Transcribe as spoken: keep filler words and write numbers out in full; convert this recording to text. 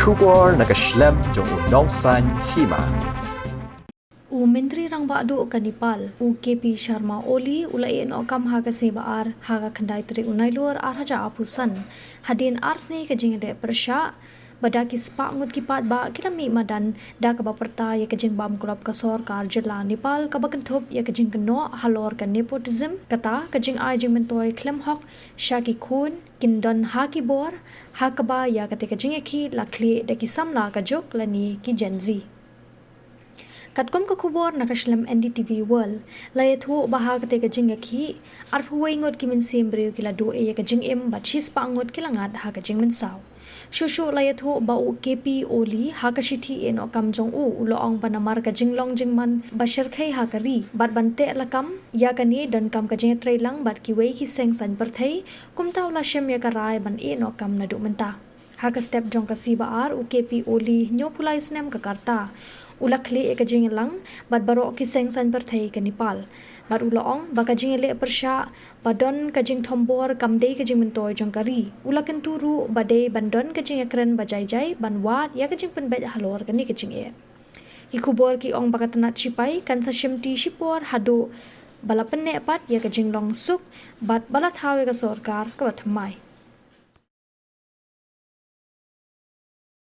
Khubor na ka shlem jong u Nongsaiñ Hima. U Myntri Rangbah Duh ka Nepal, u K P Sharma Oli, u la ïeh noh kam ha ka sngi ba ar, ha ka khyndai tarik u Nailur ar hajar arphew san. Hadien ar sngi ka jingïaleh pyrshah, ba da ki spah ngut ki paidbah ki la mih madan, da kaba pyrta ïa ka jingbam kular ka sorkar jylla Nepal kaba kynthup ïa ka jingkynnoh halor ka nepotism, kata ka jingai jingmyntoi khlem hok sha ki khun kin don ha ki bor, ha kaba ïa kata ka jingïakhih la khlieh da ki samla ka juk lane ki Gen Z. Katkum ka khubor na ka shlem N D T V World, la ïathuh ba ha kata ka jingïakhih, arphew wei ngut ki mynsiem briew ki la duh ïa ka jingim bad shispah ngut ki la ngat ha ka jingmynsaw. Shuh shuh la ïathuh ba u K P Oli ha ka shithi ïeh noh kam jong u, u la ong ba namar ka jinglong jingman ba shyrkhei ha ka ri bad ban teh lakam ïa kane donkam ka jingïatreilang bad kiwei ki seng saiñ pyrthei, kumta u la shem ïa ka rai ban ïeh noh kam naduh mynta. Ha ka step jong ka sngi ba ar, u K P Oli, hynñiewphew lai snem ka rta, u la khlieh ïa ka jingïalang bad baroh ki seng saiñ pyrthei ka Nepal. Bad u la ong ba ka jingïaleh pyrshah ba don ka jingthombor kam dei ka jingmyntoi jong ka ri. U la kyntu ruh ba dei ban don ka jingïakren ba jai jai ban wad ïa ka jingpynbeit halor kane ka jingeh. Ki khubor ki ong ba ka tnat shipai kan sa shimti shipor haduh ba la pynneh pat ïa ka jinglong suk bad ba la thaw ïa ka sorkar kaba thymmai.